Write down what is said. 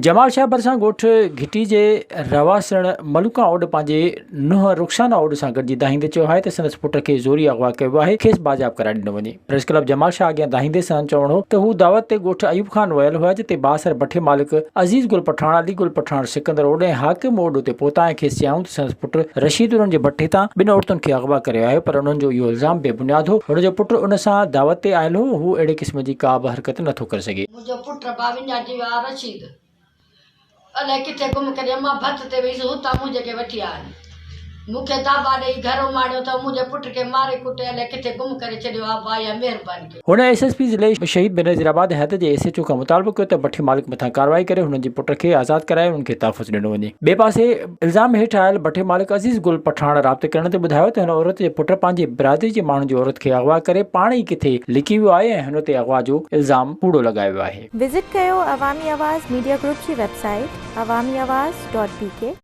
جمال شاهه ڀرسان ڳوٺ گهٽي جي رهواسڻ ملوڪان اوڏ پنهنجي نونهن رخسانه اوڏ سان گڏجي دانهيندي چيو آهي ته سندس پٽ کي زوري اغوا ڪيو ويو آهي کيس بازياب ڪرائي ڏنو وڃي. پريس ڪلب جمال شاهه اڳيان دانهيندي سندن چوڻ هو ته هو دعوت تي ڳوٺ ايوب خان ويل هيا جتي بااثر بٺي مالڪ عزيز گل پٺاڻ، علي گل پٺاڻ، سڪندر اوڏ ۽ حاڪم اوڏ اتي پهتا ۽ کيس چيائون ته سندس پٽ رشيد انهن جي بٺي تان ٻن عورتن کي اغوا ڪري آيو پر انهن جو اهو الزام بي بنياد هو هن جو پٽ ان سان دعوت تي آيل هو هو اهڙي قسم جي ڪا به حرڪت نٿو ڪري سگهي. منهنجو پٽ با وڃائجي ويو آ رشيد الائي ڪٿي گم ڪري مان ڀت تي ويس هتان منهنجي کي وٺي آيا مون کي داٻا ڏئي گهر اماڻيو اٿئون منهنجي پٽ کي ماري ڪٽي الائي ڪٿي گم ڪري ڇڏيو آ با اها مهرباني ڪيو. هن ايس ايس پي ضلعي شهيد بينظير آباد حد جي ايس ايڇ او کان مطالبو ڪيو ته بٺي مالڪ مٿان ڪارروائي ڪري هنن جي پٽ کي آزاد ڪرائي انهن کي تحفظ ڏنو وڃي. ٻئي پاسي الزام هيٺ آيل بٺي مالڪ عزيز گل پٺاڻ رابطي ڪرڻ تي ٻڌايو ته هن عورت جي پٽ پنهنجي برادري جي ماڻهن جي عورت کي اغوا ڪري پاڻ ئي ڪٿي لڪي ويو آهي ۽ هن تي اغوا جو الزام ڪوڙو لڳايو ويو آهي. وزٽ ڪيو عوامي آواز ميڊيا گروپ جي website Awami Awaz dot B K.